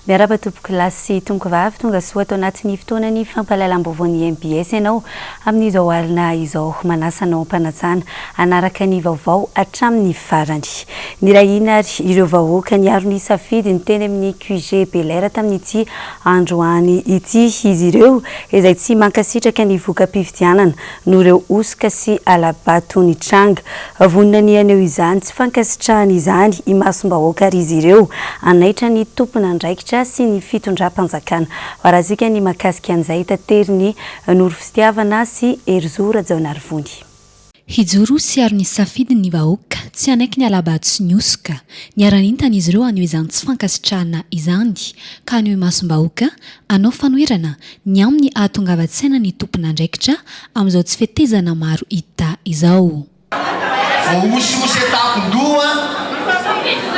Miarahaba tompoko lahy sy tompoko vavy, tonga soa ato anatin'ny fotoanan'ny fampahalalam-baovaon'ny mbs ianao amin'izao alina izao. Manasa anao am-panajana hanaraka ny vaovao hatramin'ny farany. Nirahina ary ireo vahoaka niaro ny safidiny teny amin'ny QG Bel'Air tamin'ity androany ity izy ireo izay tsy mankasitraka ny voka-pifidianana noho ireo hosoka sy hala-bato nitranga. Vonona ny haneho izany tsy fankasitrahany izany imasom-bahoaka ary izy ireo hanaitra ny tompon'andraikitra sy ny fitondram-panjakana. Hoarahantsika ny mahakasika an'izay taterin'i Noro Fitiavana sy Herizo Rajaonarivony. Hijoro sy hiaro ny safidiny ny vahoaka, tsy hanaiky ny hala-bato sy ny hosoka. Niara-nientana izy ireo haneho izany tsy fankasitrahana izany, ka haneho imasom-bahoaka, hanao fanoherana, ny amin'ny hahatongavan-tsaina ny tompon'andraikitra amin'izao tsy fetezana maro hita izao. Voahosihosy an-tampon-doha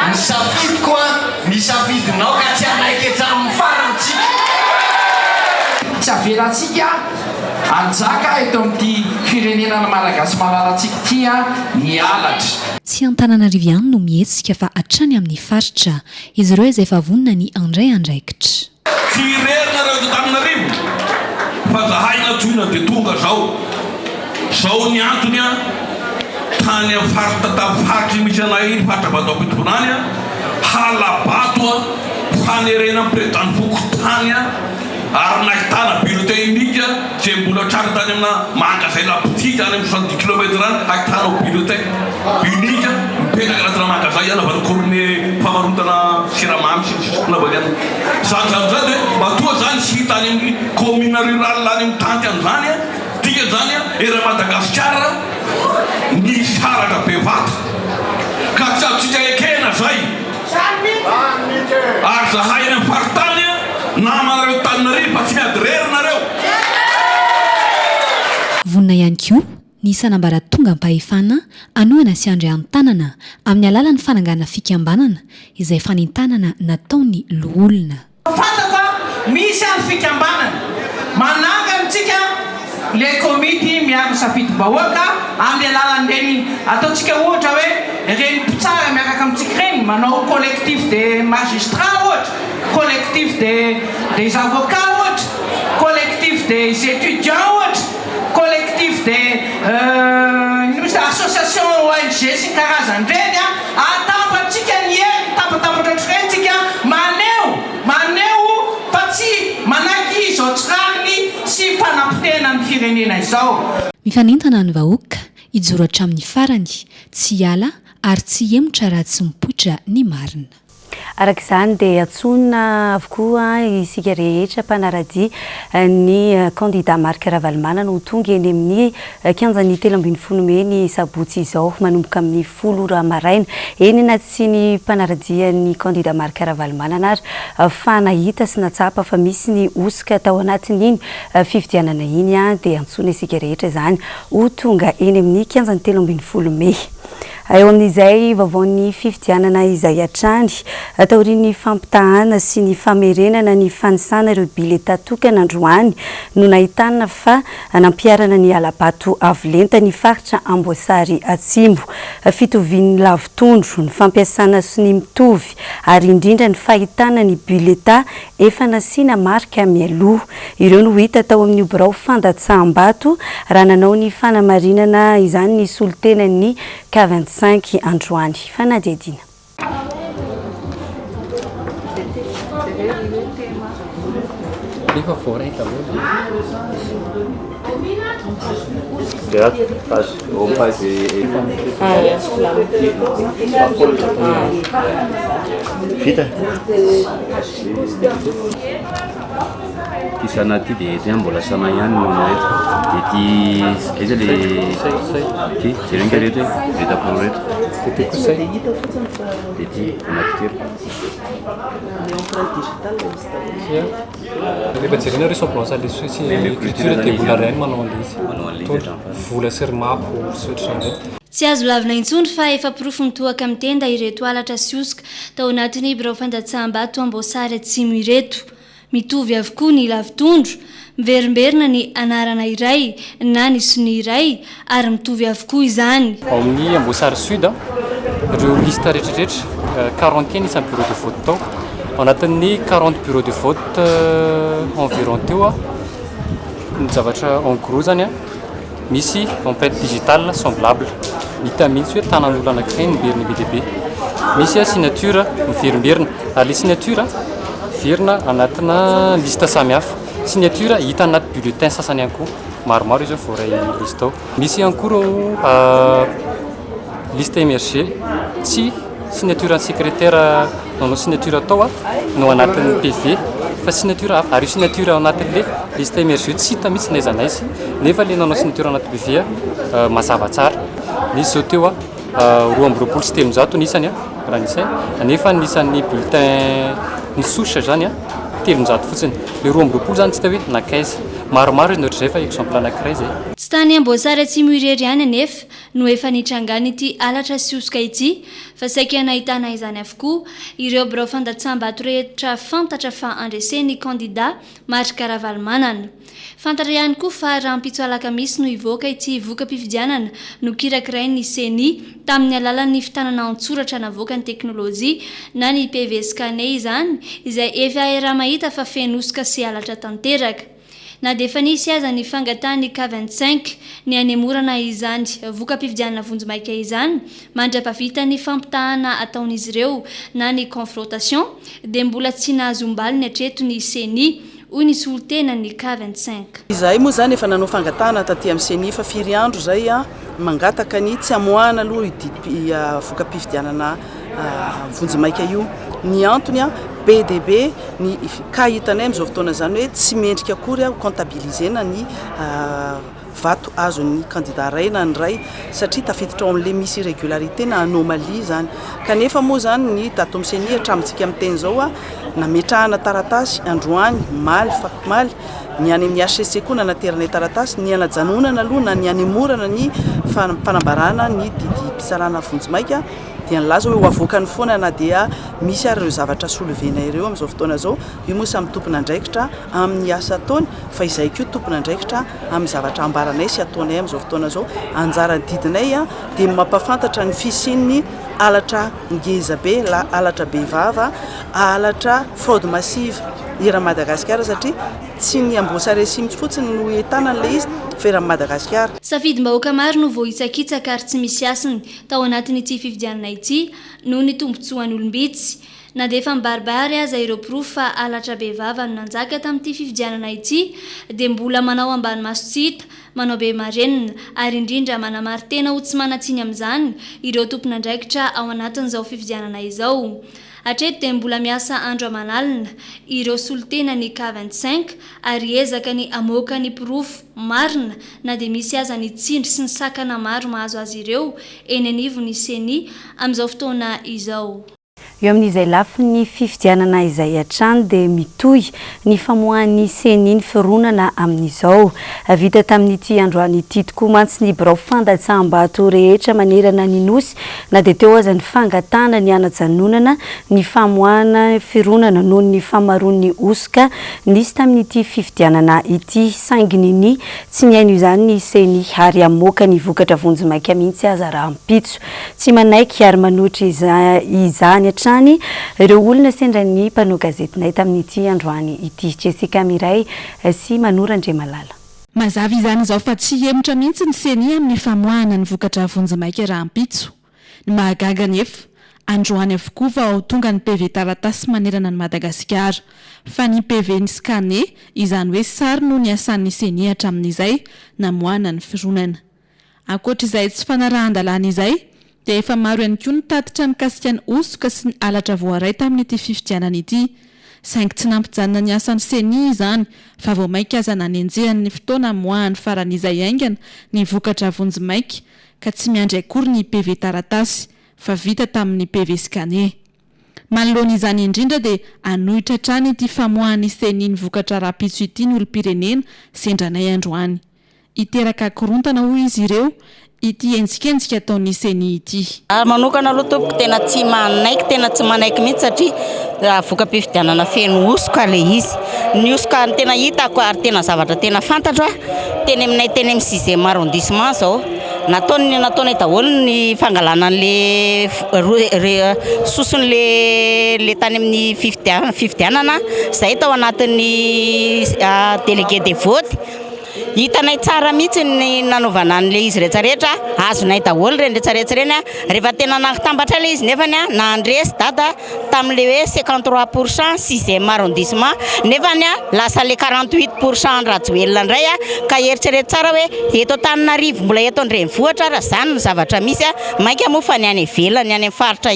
ny safidiko a, ny safidinao ka tsy hanaiky hatramin'ny farany tsika. Tsy avelantsika hanjaka eto amin'ity firenena Malagasy malalantsika ity ny halatra. Tsy Antananarivo ihany no mihetsika fa hatrany amin'ny faritra. Izy ireo izay efa vonona ny handray andraikitra. Tsy irery nareo eto Antananarivo fa zahay nantsoina dia tonga zao. Zao ny antony an, tany am faritra tam faritry misy anay iny faritra Ambatoampitovonany an, hala-bato an, fanerena am president fokontany an, ary nahitana bulletin unique zay mbola tratra tany amina mangazay labotika any am 70 kilomètre any ahitanao bulletin unique mipetraka anatina mangazay anaovana cornet famarotana siramamy sy ny sisa anaovany any. Zany zavatra zany de matoa zany tsy hita any amin'ny commune rurale any amin'ny tanty any zany an, dikany zany an eran'i Madagasikara misy halatra be vata ka tsy azontsika ekena zay ary zahay any amin'ny faritany an namanareo Antananarivo fa tsy miady rery nareo. Vonona ihany koa ny isan'ambaratongam-pahefana hanohana sy handray an-tanana amin'ny alalan'ny fananganana fikambanana izay fanentanana nataon'ny loholona. Fantako fa misy any fikambanana manangana antsika le komity miaro ny safidim-bahoaka amin'ny alalan'ireny ataontsika ohatra hoe ireny mpitsara miaraka amintsika ireny manao collectif des magistrats ohatra, collectif des des avocats ohatra, collectif des étudiants ohatra, collectif des inona moa izy association ONG sy ny karazany ireny an, atambatsika ny hery mitambatambatra ohatr'ireny tsika maneho maneho fa tsy manaiky izao tsy rariny sy fanapotehana ny firenena izao. Mifanentana ny vahoaka, hijoro hatramin'ny farany, tsy hiala ary tsy hihemotra raha tsy mipoitra ny marina. Araka izany dia antsoina avokoa isika rehetra mpanara-dia ny kandida Marc Ravalomanana ho tonga eny amin'ny kianjan'ny 13 mey ny sabotsy izao manomboka amin'ny folo ora maraina. Eny na tsy ny mpanara-dia ny kandida Marc Ravalomanana ary fa nahita sy nahatsapa fa misy ny hosoka tao anatin'iny fifidianana iny dia antsoina isika rehetra izany ho tonga eny amin'ny kianjan'ny 13 mey. Eo amin'izay vaovaon'ny fifidianana izay hatrany, taorian'ny fampitahana sy ny famerenana ny fanisana ireo biletà tokana androany no nahitana fa nampiharana ny hala-bato avo lenta ny faritra Amboasary Atsimo. Fitovian'ny lavotondro, ny fampiasana sonia mitovy ary indrindra ny fahitana ny biletà efa nasiana marika mialoha. Ireo no hita tao amin'io birao fandatsaham-bato raha nanao ny fanamarinana izany ny solontenan'ny K 25 androany. Fanadihadiana. Efa voaray daholo. Vita. Ity sana ity dia eto ihany mbola sana ihany no manao eto. Dia ity aiza le ity jereo ange reto e, reto akoro reto. Dia ity anankitelo. Rehefa jerena ressemblance an'ilay sy écriture dia mbola ray no manao an'ilay izy. Vola sy ry mavo sy ohatr'izany indray. Tsy azo lavina intsony fa efa porofo mitohaka amin'ny tenda ireto halatra sy hosoka tao anatin'ny birao fandatsaham-bato Amboasary Atsimo ireto. Mitovy avokoa ny lavitondro, miverimberina ny anarana iray na ny sonia iray ary mitovy avokoa izany. Ao amin'ny Amboasary Sud, ireo liste rehetrarehetra, 41 isan'ny bureau de vote tao. Ao anatin'ny 40 bureaux de vote environ teo ny zavatra en gros zany a, misy empreinte digitale semblable, hita mihitsy hoe tanan'olona anankiray miverina be dia be. Misy signature miverimberina ary ilay signature miverina anatina liste samihafa. Signature hita anaty bulletin sasany ihany koa, maromaro izy voaray liste ao. Misy ihany koa ireo liste émergée tsy signature an'ny secrétaire nanao signature tao no anatin'ny PV fa signature hafa, ary io signature ao anatin'le liste émergée io tsy hita mihitsy n'aiza n'aiza, nefa le nanao signature anaty PV mazava tsara. Nisy izao teo 322 ny isany raha ny isaina, nefa ny isan'ny bulletin ny souche zany 300 fotsiny, le 22 zany tsy hita hoe nankaiza. Maromaro izy ny ohatr'izay fa exemple anankiray izay. Tsy tany Amboasary Atsimo irery ihany anefa no efa nitrangan'ity halatra sy hosoka ity fa saika nahitana izany avokoa ireo birao fandatsaham-bato rehetra fantatra fa handresen'ny kandida Marc Ravalomanana. Fantatra ihany koa fa rahampitso alakamisy no hivoaka ity voka-pifidianana nokirakirain'ny Ceni tamin'ny alalan'ny fitanana an-tsoratra navoakan'ny teknolojia na ny PV scanné izany izay efa iaraha-mahita fa feno hosoka sy halatra tanteraka. Na dia efa nisy aza ny fangatahan'ny K 25 ny hanemorana izany voka-pifidianana vonjimaika izany mandra-pavitan'ny fampitahana ataon'izy ireo na ny confrotation dia mbola tsy nahazoam-baliny hatreto ny Ceni, hoy ny solontenan'ny K 25. Izahay moa izany efa nanao fangatahana taty amin'ny Ceni efa firy andro izay mangataka ny tsy hamoahana aloha io didim voka-pifidianana vonjimaika io. Ny antony, be dia be ny cas hitanay amin'izao fotoana izany hoe tsy mendrika akory ho comptabiliser-na ny vato azon'ny kandida iray na ny iray satria tafiditra ao amin'ilay misy irrégularité na anomalie izany. Kanefa moa izany ny tato amin'ny Ceni hatramintsika miteny izao nametrahana taratasy androany, omaly, fakomaly, ny any amin'ny HCC koa nanateranay taratasy ny hanajanonana aloha na ny hanemorana ny fanambarana ny didim-pitsarana vonjimaika dia nilaza hoe ho avoakany foana na dia misy ary ireo zavatra soulever-na ireo amin'izao fotoana izao. Io moa samy tompon'andraikitra amin'ny asa ataony fa izahay koa tompon'andraikitra amin'ny zavatra ambaranay sy ataonay amin'izao fotoana izao. Anjara didinay dia ny mampahafantatra ny fisian'ny halatra ngeza be, halatra be vava, halatra fraude massive eran'i Madagasikara satria tsy ny Amboasary fotsiny no entanana ilay izy fa eran'i Madagasikara. Safidim-bahoaka maro no voahitsakitsaka ary tsy misy hasiny tao anatin'ity fifidianana ity noho ny tombontsoan'olom-bitsy. Na dia efa mibaribary aza ireo porofo fa halatra bevava no nanjaka tamin'ity fifidianana ity dia mbola manao ambany maso tsy hita, manao be marenina ary indrindra manamari-tena ho tsy manan-tsiny amin'izany ireo tompon'andraikitra ao anatin'izao fifidianana izao. Hatreto dia mbola miasa andro aman'alina ireo solontenan'ny K 25 ary hiezaka ny hamoaka ny porofo marina na dia misy aza ny tsindry sy ny sakana maro mahazo azy ireo eny anivon'ny Ceni amin'izao fotoana izao. Eo amin'izay lafiny fifidianana izay hatrany dia mitohy ny famoahan'ny Ceni ny fironana amin'izao. Vita tamin'ity androany ity tokoa mantsy ny birao fandatsaham-bato rehetra manerana ny Nosy na dia teo aza ny fangatahana ny hanajanonana ny famoahana fironana noho ny famaroan'ny hosoka nisy tamin'ity fifidianana ity. Saingy ninia tsy nihaino izany ny Ceni ary hamoaka ny vokatra vonjimaika mihitsy aza rahampitso. Tsy manaiky ary manohitra izany hatrany ireo olona sendra ny mpanao gazetinay tamin'ity androany ity. Jessica Miray sy Manoro Andriamalala. Mazava izany izao fa tsy hihemotra mihitsy ny Ceni amin'ny famoahana ny vokatra vonjimaika rahampitso. Ny mahagaga anefa, androany avokoa vao tonga ny PV taratasy manerana an'i Madagasikara. Fa ny PV ni-scanner, izany hoe sary no niasan'ny Ceni hatramin'izay namoahana ny fironana. Ankoatra izay tsy fanarahan-dalàna izay, dia efa maro ihany koa ny tatitra mikasika ny hosoka sy ny halatra voaray tamin'ity fifidianana ity. Saingy tsy nampijanona ny asan'ny Ceni izany fa vao mainka aza nanenjehany ny fotoana hamoahany faran'izay haingana ny vokatra vonjimaika ka tsy miandry akory ny PV taratasy fa vita tamin'ny PV scanner. Manoloana izany indrindra dia hanohitra hatrany ity famoahan'ny Ceni ny vokatra rahampitso ity ny olom-pirenena sendra anay androany. Hiteraka korontana hoy izy ireo ity henjikenjika ataon'ny Ceni ity. Ahy manokana aloha tompoko tena tsy manaiky tena tsy manaiky mihitsy satria voka-pifidianana feno hosoka ilay izy. Ny hosoka tena hitako ary tena zavatra tena fantatro a, teny aminay teny amin'ny sixième arrondissement izao. Nataony nataonay daholo ny fangalana an'le soson'le le tany amin'ny fifidianana fifidianana zay tao anatin'ny délégué de vote. Hitanay tsara mihitsy ny nanaovana an'le izy rehetrarehetra, azonay daholo ireny rehetrarehetra ireny. Rehefa tena natambatra ilay izy nefany nandresy dada tamin'le hoe 53 pour cent sixième arrondissement nefany lasa le 48 pour cent Rajoelina indray ka eritrereto tsara hoe eto Antananarivo mbola eto an-drenivohitra ary izany ny zavatra misy mainka moa fa ny any ivelany any amin'ny faritra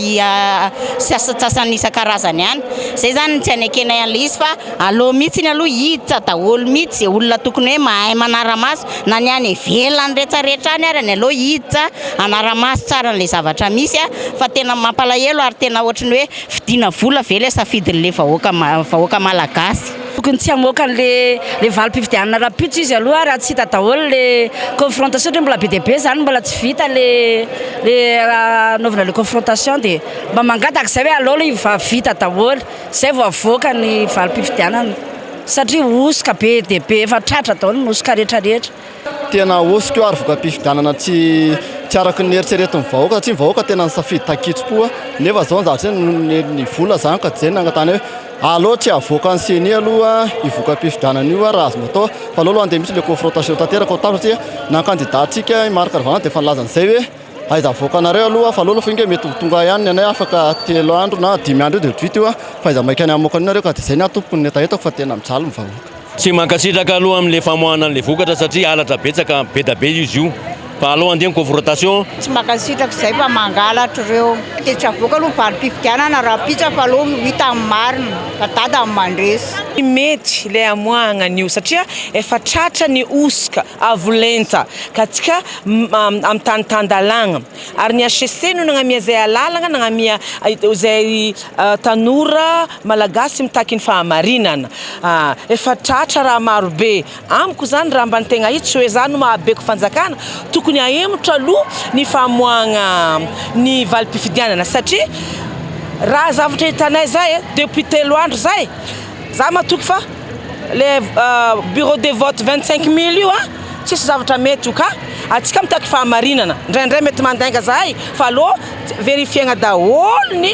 sasantsasany isan-karazany any. Izay izany no tsy anekenay an'ilay izy fa aleo mihitsy aloha hiditra daholo mihitsy izay olona tokony hoe mahay manara-maso na ny any ivelany rehetrarehetra any ary aleo hiditra hanara-maso tsara an'ilay zavatra misy fa tena mampalahelo ary tena ohatry ny hoe vidiana vola ve ilay safidin'ilay vahoaka vahoaka malagasy. Tokony tsy hamoaka an'le le valim-pifidianana rahampitso izy aloha raha tsy hita daholo le confrontation satria mbola be dia be zany mbola tsy vita le le hanaovana le confrontation dia mba mangataka izay hoe aleo aloha efa vita daholo izay vao avoaka ny valim-pifidianana satria hosoka be dia be efa tratra daholo ny hosoka rehetra rehetra. Tena hosoka io ary voka-pifidianana tsy tsy araka ny eritreretin'ny vahoaka satria ny vahoaka tena nisafidy tankitsim-po nefa zao ny zavatra ny ny vola zany ka jerena angatahana hoe aleo tsy avoakan'ny ceni aloha io voka-pifidianana io raha azonao atao fa aleo aloha andeha mihitsy le confrontation tanteraka ao tany satria na ny candidat-ntsika i Marc Ravalomanana dia efa nilaza an'izay hoe Aiza avoakanareo aloha fa aleo aloha fa inge mety ho tonga ihany ny anay afaka telo andro na dimy andro eo dia vita io a, fa aiza maika ny hamoaka an'io nareo ka dia izay ny ahy tompoko ny hetahetako fa tena mijaly ny vahoaka. Tsy mankasitraka aloha amin'le famoahana an'le vokatra satria halatra betsaka bedabe izy io fa aleo andeha ny confrontation. Tsy mankasitraka izay fa mangalatra ireo. Dia tsy avoaka aloha ny valim-pifidianana rahampitso fa aleo ho hita ny marina fa dada no mandresy. Tsy mety ilay amoahagna an'io satria efa tratra ny hosoka avo lenta ka tsika amin'ny tany tan-dalàgna ary ny HCC no nagnamia zay alalagna nagnamia zay tanora malagasy mitaky ny fahamarinana efa tratra raha maro be amiko zany raha mba ny tegna izy tsy hoe za no mahabeko fanjakana tokony ahemotra aloha ny famoahagna ny valim-pifidianana satria raha zavatra hitanay zay depuis telo andro zay Za matoky fa le bureau de vote 25 mille io a tsisy zavatra mety io ka atsika mitaky fahamarinana ndraindray mety mandainga zahay fa alô verifiegna daholo ny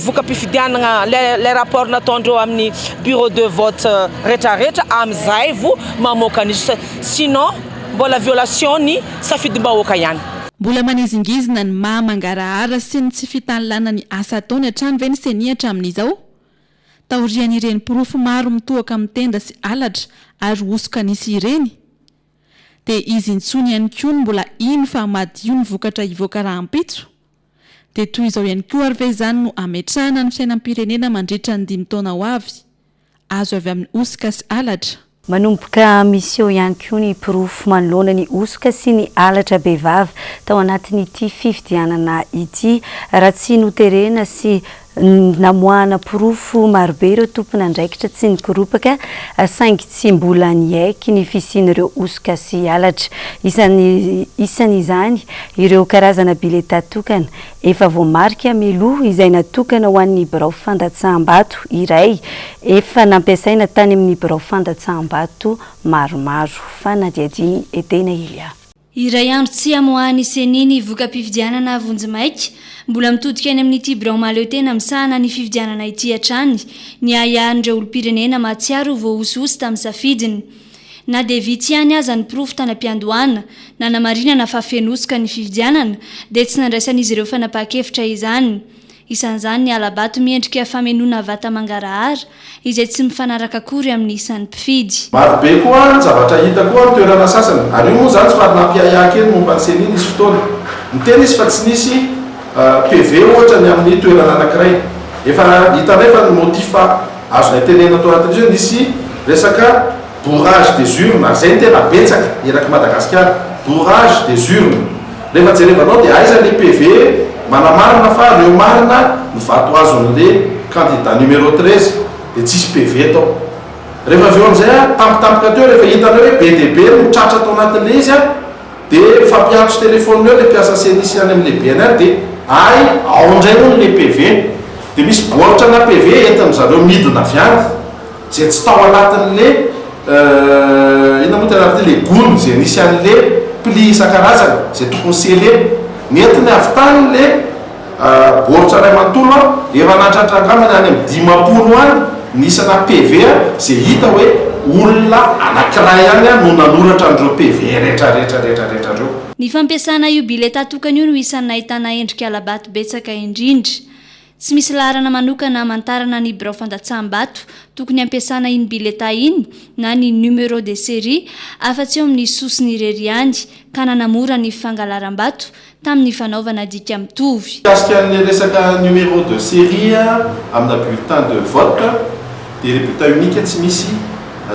voka-pifidianagna le le rapport nataondreo amin'ny bureau de vote retraretra amizay vo mamoaka an'izy sinon mbola violation ny safidim-bahoaka ihany. Mbola manizingizina ny maha mangarahara sy ny tsy fitanilana ny asa ataony hatrany ve ny Ceni hatramin'izao? Taorian'ireny porofo maro mitohaka amin'ny tenda sy halatra ary hosoka nisy ireny, dia izy intsony ihany koa no mbola hino fa madio ny vokatra hivoaka rahampitso? Dia toy izao ihany koa ary ve izany no hametrahana ny fiainam-pirenena mandritra ny dimy taona ho avy, azo avy amin'ny hosoka sy halatra? Manomboka miseho ihany koa ny porofo manoloana ny hosoka sy ny halatra bevava tao anatin'ity fifidianana ity. Raha tsy noterena sy namoahana porofo marobe ireo tompon'andraikitra tsy nikoropaka saingy tsy mbola niaiky ny fisian'ireo hosoka sy halatra. Isan'izany ireo karazana biletà tokana Efa voamarika mialoha izay natokana ho an'ny birao fandatsaham-bato iray efa nampiasaina tany amin'ny birao fandatsaham-bato maromaro. Fanadihadian'i Edena Elia. Iray andro tsy hamoahan'ny Ceni ny voka-pifidianana vonjimaika. Mbola mitodika any amin'ity birao mahaleo tena misahana ny fifidianana ity hatrany ny ahiahin'ireo olom-pirenena mahatsiaro ho voahosihosy tamin'ny safidiny. Na dia vitsy ihany aza ny porofo tany am-piandohana nanamarinana fa feno hosoka ny fifidianana, dia tsy nandraisan'izy ireo fanapahan-kevitra izany. Isan'izany ny hala-bato miendrika famenoana vata mangarahara, izay tsy mifanaraka akory amin'ny isan'ny mpifidy. Marobe koa ny zavatra hita koa amin'ny toerana sasany, ary io moa izany somary nampiahiahy kely momba ny ceni nisy fotoana. Niteny izy fa tsy nisy PV ohatra ny amin'ny toerana anankiray. Efa hitanay fa ny motif Azonay tenenina tao anatin'izy hoe nisy resaka bourrage des urnes ary izay no tena betsaka eraky Madagasikara, bourrage des urnes. Rehefa jerevanao dia aiza le PV manamarina fa reo marina ny vato azon'le candidat numéro 13 dia tsisy PV tao. Rehefa avy eo amin'izay a, tampotampoka teo rehefa hitanay hoe be dia be no tratra tao anatin'le izy a, Dia mifampiantso téléphone eo le mpiasa ceni sy any amle BNR dia hay ao indray hono le PV. Dia misy baoritra ana PV entin-dry zareo midina avy any izay tsy tao anatin'le inona moa ty anarana ity le gony izay nisy an'le pli isan-karazany izay tokony scellé. Nentiny avy tany le baoritra iray manontolo efa nahatratra angambany any amin'ny 50 any ny isana PV izay hita hoe olona anankiray ihany no nanoratra an'ireo PV rehetra rehetra rehetra rehetra ireo. Ny fampiasana io bileta tokana io no isan'ny nahitana endrika hala-bato betsaka indrindra. Tsy misy laharana manokana hamantarana ny birao fandatsaham-bato tokony hampiasana iny bileta iny na ny numéro de série afa-tsy eo amin'ny sosony irery ihany ka nanamora ny fangalaram-bato tamin'ny fanaovana dika mitovy. Mikasika an'ilay resaka numéro de série amina bulletin de vote dia ilay bulletin unique tsy misy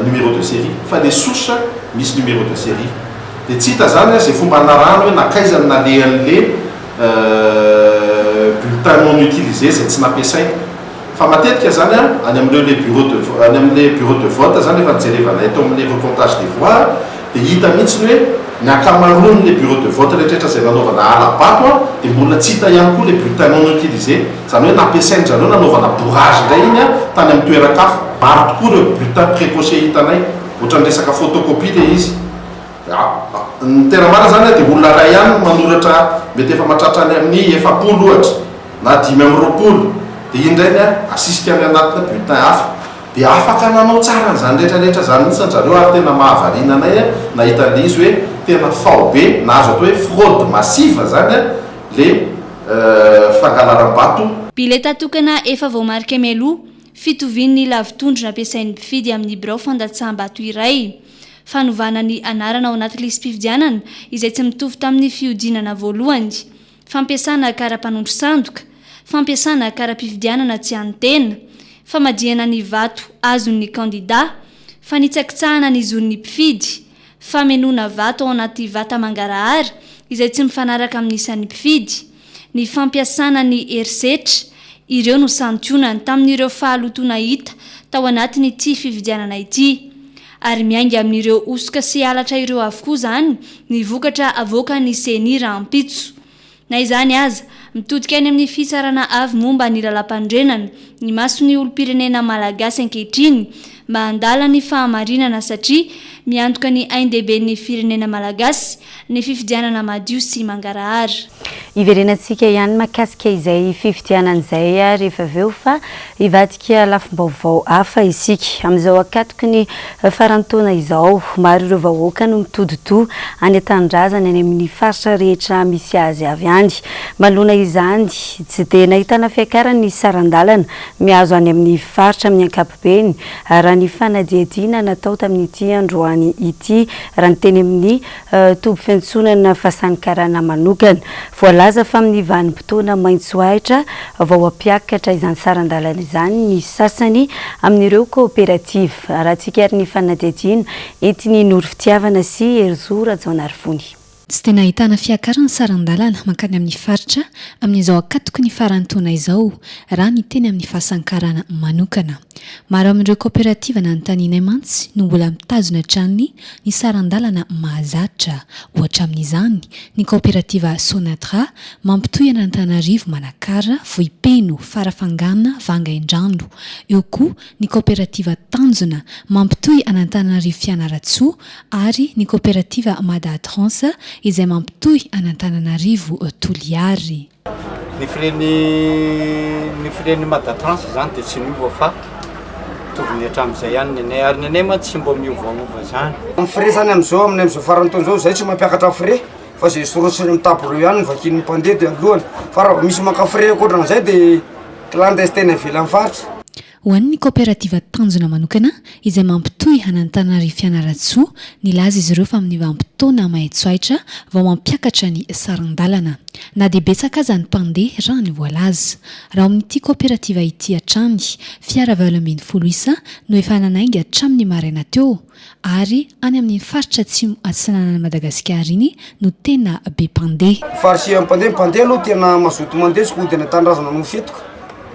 numéro de série fa ilay souche misy numéro de série. Dia tsy hita izany izay fomba anarahana hoe nankaiza no nalehan'ilay bulletin non utilisé izay tsy nampiasaina. Fa matetika izany any amin'ireo le bureau de any amin'ilay bureau de vote izany efa nijerevanay tao amin'ilay recomptage des voix dia hita mihitsy ny hoe ny ankamaroan'ilay bureau de vote rehetrarehetra izay nanaovana hala-bato dia mbola tsy hita ihany koa ilay bulletin non utilisé. Izany hoe nampiasain-dry zareo nanaovana bourrage indray iny tany amin'ny toeran-kafa. Maro tokoa ireo bulletin précoché hitanay. Ohatran'ny resaka photocopie ilay izy. Ny tena marina izany dia olona iray ihany no manoratra mety efa mahatratra any amin'ny 40 ohatra na 25 dia iny indray ny asisika any anatina bulletin hafa. Dia afaka nanao tsara an'izany rehetra rehetra izany mihitsy ry zareo ary tena mahavariana anay nahita an'ilay izy hoe tena faobe na azo atao hoe fraude massive izany ilay fangalaram-bato. Bileta tokana efa voamarika mialoha, fitovian'ny lavotondro nampiasain'ny mpifidy amin'ny birao fandatsaham-bato iray. Fanovana ny anarana ao anaty lisi-pifidianana izay tsy mitovy tamin'ny fihodinana voalohany. Fampiasana kara-panondro sandoka. Fampiasana kara-pifidianana tsy an'ny tena. Famadihana ny vato azon'ny kandidà. Fanitsakitsahana ny zon'ny mpifidy. Famenoana vato ao anaty vata mangarahara izay tsy mifanaraka amin'ny isan'ny mpifidy. Ny fampiasana ny herisetra, ireo no santionany tamin'ireo fahalotoana hita tao anatin'ity fifidianana ity. Ary miainga amin'ireo hosoka sy halatra ireo avokoa izany ny vokatra avoakan'ny Ceni rahampitso. Na izany aza, mitodika any amin'ny Fitsarana Avo momba ny Lalàmpanorenana ny mason'ny olom-pirenena malagasy ankehitriny mba handala ny fahamarinana satria miantoka ny ain-dehiben'ny firenena malagasy ny fifidianana madio sy mangarahara. Hiverenantsika ihany mahakasika izay fifidianana izay rehefa avy eo fa hivadika lafim-baovao hafa isika. Amin'izao ankatoky ny faran'ny taona izao, maro ireo vahoaka no mitodi-doha any an-tanindrazany any amin'ny faritra rehetra misy azy avy any. Manoloana izany, tsy dia nahitana fiakarany ny saran-dalana mihazo any amin'ny faritra amin'ny ankapobeny, raha ny fanadihadiana natao tamin'ity androany ity, raha ny teny amin'ny toby fiantsonana Fasan'ny Karana manokana. Voalaza fa amin'ny vanim-potoana maitso ahitra vao hampiakatra izany saran-dalana izany ny sasany amin'ireo kaoperativa. Arahantsika ary ny fanadihadiana entin'i Noro Fitiavana sy Herizo Rajaonarivony. Tsy dia nahitana fiakaran'ny saran-dalana mankany amin'ny faritra amin'izao ankatoky ny faran'ny taona izao, raha ny teny amin'ny Fasankarana manokana. Maro amin'ireo kaoperativa nanontanianay mantsy no mbola mitazona hatrany ny saran-dalana mahazatra. Ohatra amin'izany, ny kaoperativa Sonatra, mampitohy an'Antananarivo Manakara, Vohipeno, Farafangana, Vangaindrano. Eo koa ny kaoperativa Tanjona, mampitohy an'Antananarivo Fianarantsoa, ary ny kaoperativa Mada Trans izay mampitohy an'Antananarivo Toliary. Ny frais-n'ny ny frais-n'ny Mada Trans izany dia tsy niova fa mitovy ny hatramin'izay ihany ny anay ary ny anay mantsy tsy mba miovaova izany. Ny frais zany amizao aminay amizao faran'ny taona zao zay tsy mampiakatra frais fa zay soratsiny amin'ny tableau ihany no vakian'ny mpandeha de alohany fa raha vao misy maka frais ankoatran'izay de clandestin ivelan'ny faritra. Ho an'ny kaoperativa Tanjona manokana, izay mampitohy an'Antananarivo Fianarantsoa, nilaza izy ireo fa amin'ny vanim-potoana maitsoahitra vao mampiakatra ny saran-dalana. Na dia betsaka aza ny mpandeha raha ny voalaza. Raha ao amin'ity kaoperativa ity hatrany, fiara 18 isa no efa nanainga hatramin'ny maraina teo ary any amin'iny faritra atsimo atsinanan'i Madagasikara iny no tena be mpandeha. Farisihana mpandeha, ny mpandeha aloha tena mazoto mandeha sy hody any an-tanindrazana noho fetoka.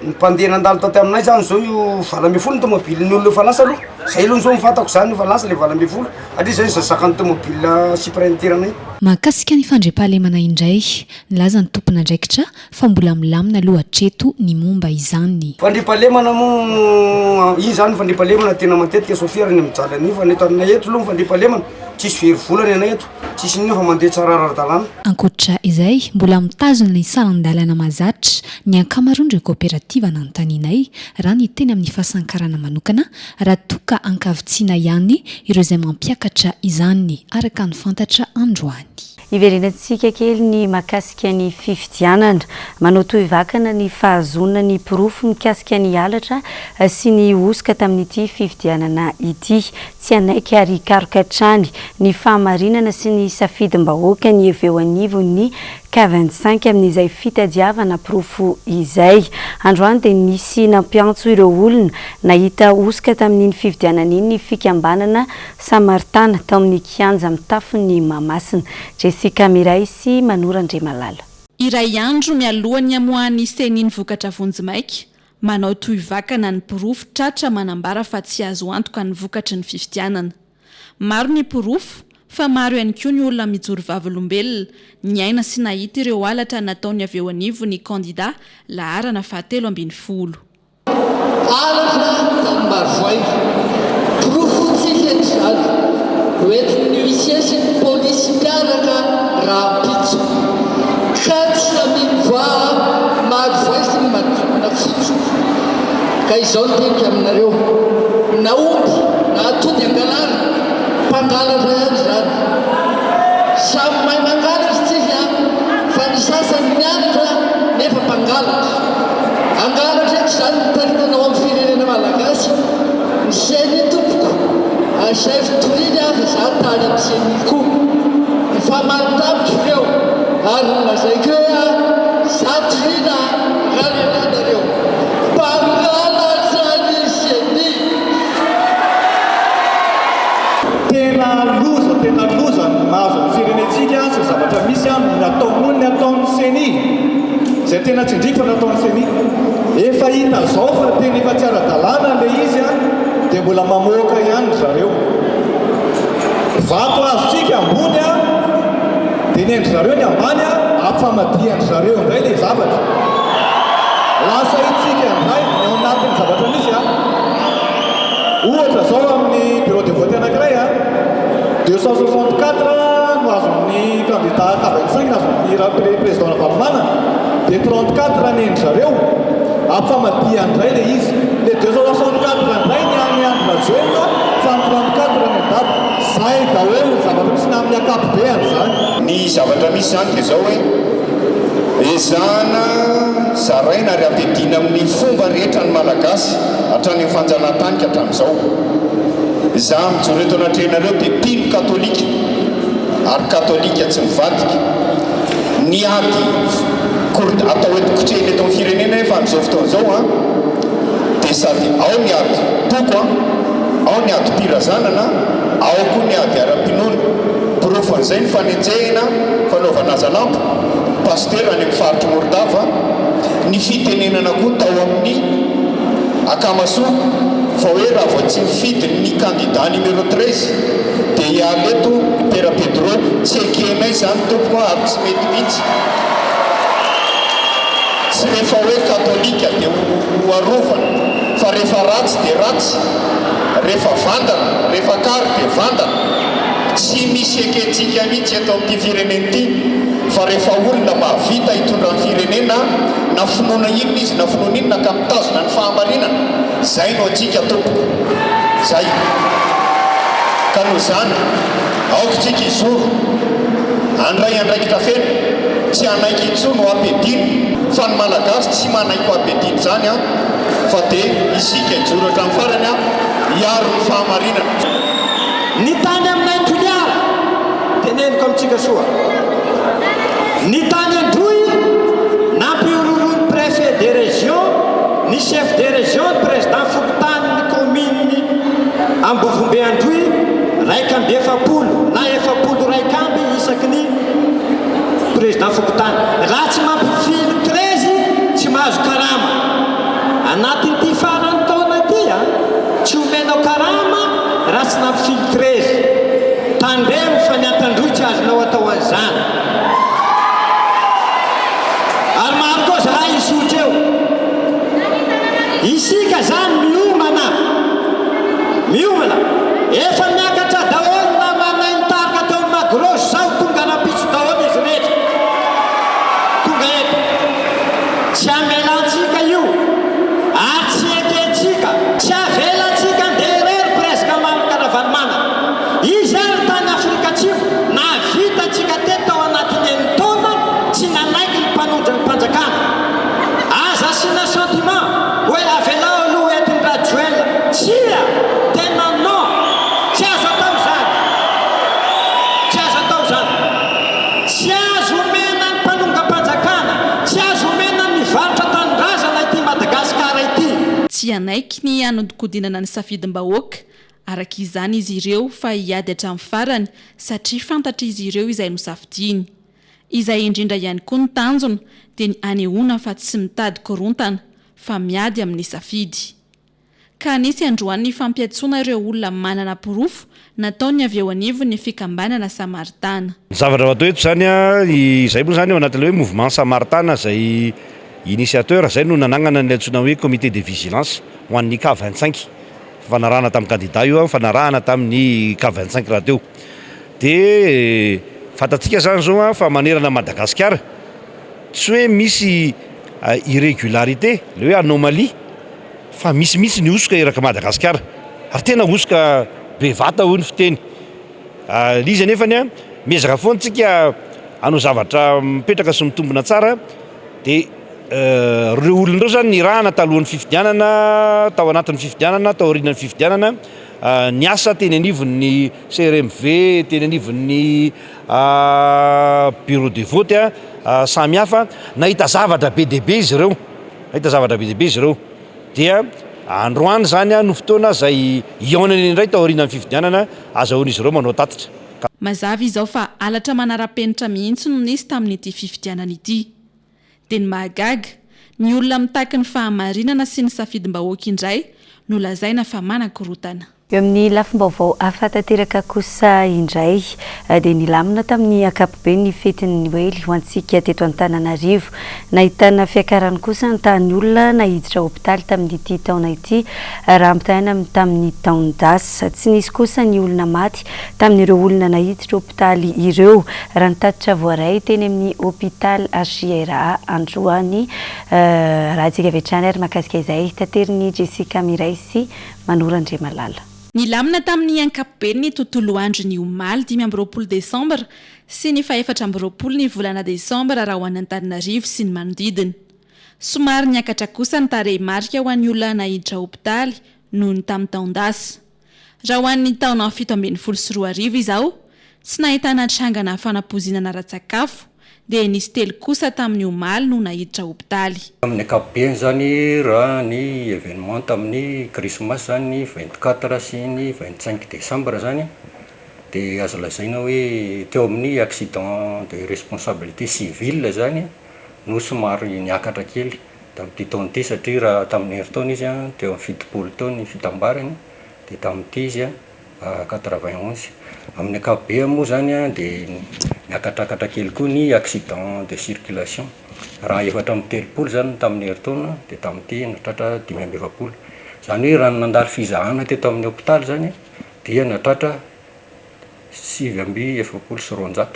Ny mpandeha nandalo taty aminay zany zao io 18 ny tomobilin'ny olona efa lasa aloha, zay aloha zao ny fantako zany efa lasa le 18 satria zay ny zakan'ny tomobile Sprinter anay. Mahakasika ny fandriampahalemana indray, nilaza ny tompon'andraikitra fa mbola milamina aloha hatreto ny momba izany. Fandriampahalemana moa, iny zany fandriampahalemana tena matetika sôfera ny mijaly an'io fa ny eto aminay eto aloha ny fandriampahalemana tsisy very vola ny anay eto, tsisy n'inona fa mandeha tsara ara-dalàna. Ankoatra izay, mbola mitazona ny saran-dalana mahazatra ny ankamaroan'ireo kaoperativa nanontanianay raha ny teny amin'ny fahasankarana manokana raha toa ka ankavitsiana ihany ireo izay mampiakatra izany araka ny fantatra androany. Hiverenantsika kely ny mahakasika ny fifidianana. Manao tohivakana ny fahazoana ny porofo mikasika ny halatra sy ny hosoka tamin'ity fifidianana ity. Tsy hanaiky ary hikaroka hatrany ny fahamarinana sy ny safidim-bahoaka ny avy eo anivon'ny K 25 amin'izay fitadiavana porofo izay. Androany dia nisy nampiantso ireo olona nahita hosoka tamin'iny fifidianana iny ny fikambanana Samaritana tao amin'ny kianja mitafon'i Mahamasina. Jessica Miray sy Manoro Andriamalala. Iray andro mialohan'ny hamoahan'ny Ceni ny vokatra vonjimaika, manao tohivakana ny porofo tratra manambara fa tsy azo antoka ny vokatry ny fifidianana. Maro ny porofo, fa maro ihany koa ny olona mijoro vavolombelona, niaina sy nahita ireo halatra nataon'ny avy eo anivon'ny kandida laharana fahatelo ambin'ny folo. Halatra tany Marovoay. Porofontsika eto izany. Hoentin'ny huissier sy ny polisy mpiaraka rahampitso. Ka tsy samia mivoaha Marovoay sy ny manodidina fotsiny. Ka izao ny teniko aminareo, na omby na atody angalarina, mpangalatra ihany izany. Samy mahay mangalatra tsika fa ny sasany mianatra nefa mpangalatra. Hangalatra eto izany ny taritana ao amin'ny firenena malagasy ny ceni tompoko ary zay fitoriany aza za tany amin'ny ceni koa nifamaly tamiko ireo ary nolazaiko hoe a za toriana raha lehilahy nareo mpangalatra ny ceni. Tena loza tena loza ny mahazo ny firenentsika sy ny zavatra misy an, ny atao noho ny ataon'ny ceni. Izay tena tsindriko fa nataon'ny ceni. Efa hita zao fa tena efa tsy ara-dalàna le izy an, dia mbola mamoaka ihany ry zareo. Vato azontsika ambony an, dia ny an-dry zareo ny ambany an, ampifamadihan-dry zareo indray le zavatra. Lasa itsika indray ny ao anatin'ny zavatra misy an. Ohatra zao amin'ny bureau de vote anankiray an, 264 no azon'ny candidat K 25 no azon'ny président Ravalomanana, dia 34 ny an-dry zareo, ampifamadihany indray ilay izy. Ilay 264 indray ny an'i Andry Rajoelina fa ny 34 ny an'i Dada. Zay daholo ny zavatra misy na amin'ny ankapobeany izany. Ny zavatra misy izany dia izao hoe, ezahana zaraina ary ampiadiana amin'ny fomba rehetra ny Malagasy hatrany amin'ny fanjanahantany ka hatramin'izao. Izaho mijoro eto anatrehanareo dia mpino katolika ary katolika tsy mivadika. Ny ady kord atao eto kotrehina eto amin'ny firenena nefa amin'izao fotoana izao an dia sady ao ny ady poko an, ao ny adim-pirazanana, ao koa ny ady ara-pinoana. Porofon'izay ny fanenjehina fanaovana hazalambo, pasitera any amin'ny faritr'i Morondava, ny fitenenana koa tao amin'ny Akamasoa fa hoe raha vao tsy mifidy ny candidat numéro 13 dia hiala eto i Pera Pedro, tsy ekenay izany tompoko a, ary tsy mety mihitsy. Tsy rehefa hoe katolika dia ho arovana fa rehefa ratsy dia ratsy, rehefa vandana, rehefa kary dia vandana. Tsy misy ekentsika mihitsy eto amin'ity firenena ity fa rehefa olona mahavita hitondra ny firenena na finoana inona izy na finoana inona ka mitazona ny fahamarinana, zay no antsika tompoko, zay. Ka noho izany, aoka isika hizoro, handray andraikitra feno, tsy hanaiky intsony ho ampiadiana, fa ny Malagasy tsy manaiky ho ampiadiana izany an, fa dia isika hijoro hatramin'ny farany an, hiaro ny fahamarinana. Ny tany aminay Toliara, teneniko amintsika soa, ny tany Androy, nampihorohoroan'ny préfet de région, ny chef de région, ny président fokontany ny commune Ambovombe Androy, 41 na 41 isaky ny président fokontany. Raha tsy mampifily 13 tsy mahazo karama. Anatin'ity faran'ny taona ity a, tsy omenao karama raha tsy nampifiltrer. Tandremo fa ny Antandroy tsy azonao atao an'izany. Ary maro koa zahay hisotro eo. Isika zany miomana. Miomana. Efa miakatra daholo ny namanay nitarika teo amin'ny Magro zao tonga rahampitso daholo izy rehetra. Tonga eto. Tsy hamelantsika io ary tsy ekentsika. Tsy avelantsika andeha irery Prezida Marc Ravalomanana. Izy ary tany Afrika Atsimo nahavita antsika teto tao anatin'ny enin-taona tsy nanaiky ny mpanondron'ny-mpanjakana. Aza asiana sentiment hoe avelao aloha entin'i Rajoel. Tsia! Tena non! Tsy azo atao izany! Tsy azo atao izany! Tsy azo omena ny mpanongam-panjakana, tsy azo omena ny mivarotra tanindrazana ity Madagasikara ity. Tsy hanaiky ny hanodikodinana ny safidim-bahoaka araka izany izy ireo fa hiady hatramin'ny farany satria fantatr'izy ireo izay nosafidiany. Izay indrindra ihany koa ny tanjona dia ny hanehoana fa tsy mitady korontana fa miady amin'ny safidy. Ka nisy androany ny fampiantsoana ireo olona manana porofo nataon'ny avy eo anivon'ny fikambanana Samaritana. Ny zavatra atao eto izany, izay moa izany ao anatin'ilay hoe mouvement Samaritana izay initiateur, izay no nanangana ny antsoina hoe comité de vigilance ho an'ny K 25, fifanarahana tamin'ny candidat io, fifanarahana tamin'ny K 25 rahateo. Dia fantatsika izany izao fa manerana an'i Madagasikara, tsy hoe misy irrégularité, ilay hoe anomalie, fa misy mihitsy ny hosoka erak'i Madagasikara ary tena hosoka be vata hoy ny fiteny. Ilay izy anefany an, miezaka foana tsika hanao zavatra mipetraka sy mitombina tsara dia ireo olona ireo zany nirahana talohan'ny fifidianana, tao anatin'ny fifidianana, tao aorianan'ny fifidianana, niasa teny anivon'ny CRMV, teny anivon'ny bureau de vote samihafa, nahita zavatra be dia be izy ireo. Nahita zavatra be dia be izy ireo. Dia androany izany no fotoana izay hihaonany indray taorianan'ny fifidianana, azahoan'izy ireo manao tatitra. Ka. Mazava izao fa halatra manara-penitra mihitsy no nisy tamin'ity fifidianana ity. Dia ny mahagaga, ny olona mitaky ny fahamarinana sy ny safidim-bahoaka indray no lazaina fa manakorontana. Eo amin'ny lafim-baovao hafa tanteraka kosa indray dia nilamina tamin'ny ankapobeny ny fetin'ny Noely ho antsika teto Antananarivo. Nahitana fiakarany kosa ny tahan'ny olona naiditra hopitaly tamin'ity taona ity raha ampitahaina amin'ny tamin'ny taon-dasa. Tsy nisy kosa ny olona maty tamin'ireo olona naiditra hopitaly ireo raha ny tatitra voaray teny amin'ny hopitaly HJRA androany. Arahantsika avy hatrany ary mahakasika izay taterin'i Jessica Miray sy Manoro Andriamalala. Nilamina tamin'ny ankapobeny ny tontolo andro ny omaly 25 desambra sy ny faha-24 ny volana desambra raha ho an'Antananarivo sy ny manodidina. Somary niakatra kosa ny tarehimarika ho an'ny olona naiditra hopitaly noho ny tamin'ny taon-dasa. Raha ho an'ny taona 2017 izao, tsy nahitana trangana fanapoizinana ara-tsakafo, dia nisy telo kosa tamin'ny omaly no naiditra hopitaly. Amin'ny ankapobeny izany raha ny événement tamin'ny krismasy izany ny 24 sy ny 25 décembre izany dia azo lazaina hoe teo amin'ny accident de responsabilité civile izany no somary niakatra kely tamin'ity taona ity satria raha tamin'ny herintaona izy teo amin'ny 70 teo ny fitambarany dia tamin'ity izy 91. Amin'ny ankapobeny moa izany dia niakatrakatra kely koa ny accident de circulation. Raha 34 izany ny tamin'ny herintaona dia tamin'ity nahatratra 45. Izany hoe raha ny nandalo fizahana teto amin'ny hopitaly izany dia nahatratra 249.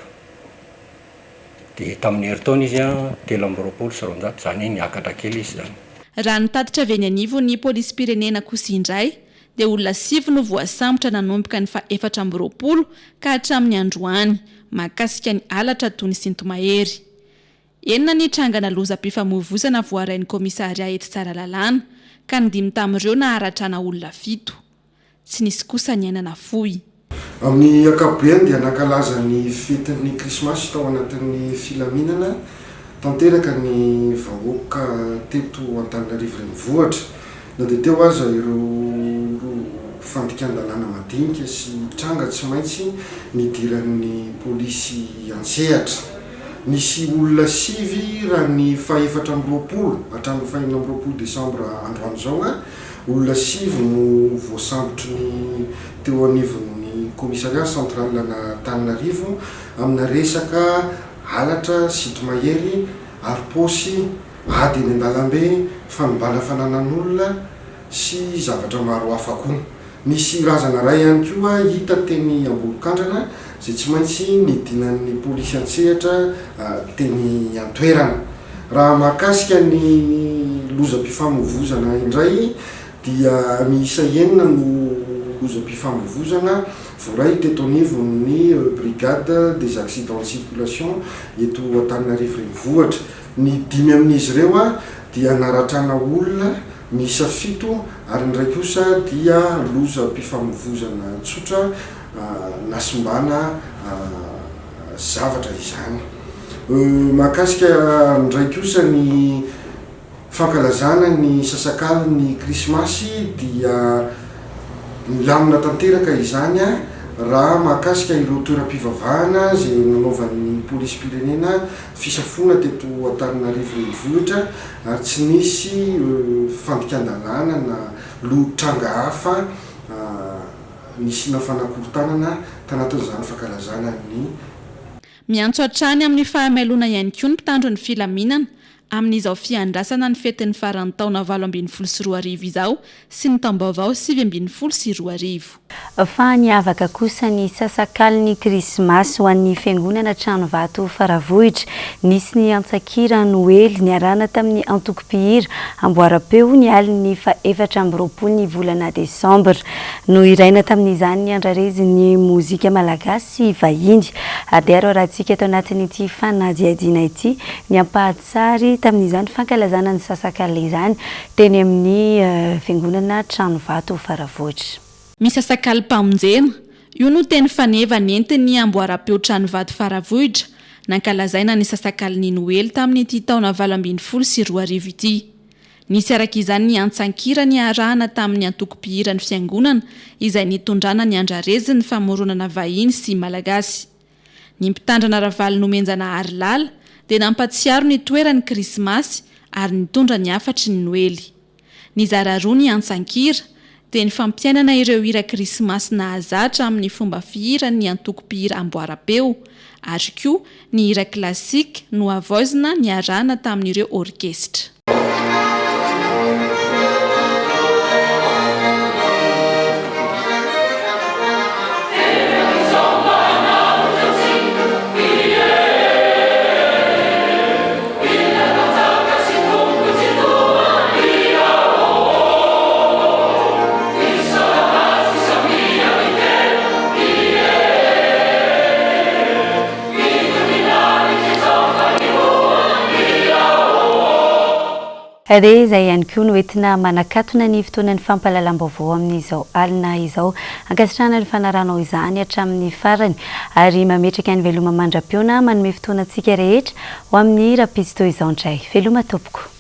Dia tamin'ny herintaona izy 223, izany hoe niakatra kely izy izany. Raha ny tatitra avy eny anivon'ny polisim-pirenena kosa indray dia olona sivy no voasambotra nanomboka ny faha-24 ka hatramin'ny androany, mahakasika ny halatra toy ny sinto-mahery. Enina ny trangana lozam-pifamoivoizana voarain'ny kaomisarià etsy Tsaralalàna, ka ny dimy tamin'ireo naharatrana olona fito. Tsy nisy kosa ny aina nafoy. Amin'ny ankapobeny dia nankalaza ny fetin'ny Krismasy tao anatin'ny filaminana tanteraka ny vahoaka teto Antananarivo Renivohitra na dia teo aza ireo fandikan-dalàna madinika sy tranga tsy maintsy nidiran'ny polisy an-tsehatra. Nisy olona sivy raha ny faha-24 hatramin'ny faha-26 desambra androany izao, olona sivy no voasambotry ny teo anivon'ny commissariat central an'Antananarivo amina resaka halatra sinto-mahery ary paosy, ady eny an-dalambe, fanimbana fananan'olona sy zavatra maro hafa koa. Nisy razana iray ihany koa hita teny Ambolokandrana izay tsy maintsy nidinan'ny polisy an-tsehatra teny an-toerana. Raha mahakasika ny lozam-pifamoivozana indray dia miisa enina no lozam-pifamoivozana voaray teto anivon'ny Brigade des accidents de circulation eto Antananarivo Renivohitra. Ny dimy amin'izy ireo dia naratrana olona miisa fito ary ny iray kosa dia lozam-pifamoivozana tsotra nasimbana zavatra izany. Mahakasika indray kosa ny fankalazana ny sasakalin'ny krismasy dia milamina tanteraka izany raha mahakasika ireo toeram-pivavahana izay nanaovan'ny polisim-pirenena fisafoana teto Antananarivo Renivohitra ary tsy nisy fandikan-dalàna na lo tranga hafa nisiana fanakorontanana tanatin'izany fankalazana ny Miantso hatrany amin'ny fahamailoana ihany koa ny mpitandro ny filaminana amin'izao fiandrasana ny fetin'ny faran'ny taona 2018 izao sy ny taom-baovao 2019. Fa niavaka kosa ny sasakalin'ny Krismasy ho an'ny Fiangonana Tranovato Faravohitra. Nisy ny antsan-kira Noely niarahana tamin'ny antoko mpihira amboaram-peo ny alin'ny faha-24 ny volana desambra. Nohiraina tamin'izany ny andrarezin'ny mozika malagasy sy vahiny. Ary dia arahantsika ato anatin'ity fanadihadiana ity ny ampahan-tsary tamin'izany fankalazana ny sasakalina izany teny amin'ny Fiangonana Tranovato Faravohitra. Misasakalim-pamonjena, io no teny faneva nentin'ny amboaram-peo Tranovato Faravohitra nankalazaina ny sasakalin'ny Noely tamin'ity taona 2018 ity. Nisy araka izany ny antsan-kira niarahana tamin'ny antoko mpihiran'ny fiangonana izay nitondrana ny andrarezin'ny famoronana vahiny sy malagasy. Ny mpitandrina Ravalinomenjanahary Lala dia nampatsiaro ny toeran'ny Krismasy ary nitondra ny hafatry ny Noely. Nizara roa ny antsan-kira, dia ny fampiainana ireo hira krismasy nahazatra amin'ny fomba fihiran'ny antoko mpihira amboaram-peo, ary koa ny hira classique nohavaozina niarahana tamin'ireo orkesitra. Dia izay ihany koa no entina manakatona ny fotoanan'ny fampahalalam-baovao amin'izao alina izao. Ankasitrahana ny fanarahanao izany hatramin'ny farany ary mametraka ny veloma mandra-pihaona manome fotoana antsika rehetra ho amin'ny rahampitso toy izao indray. Veloma tompoko.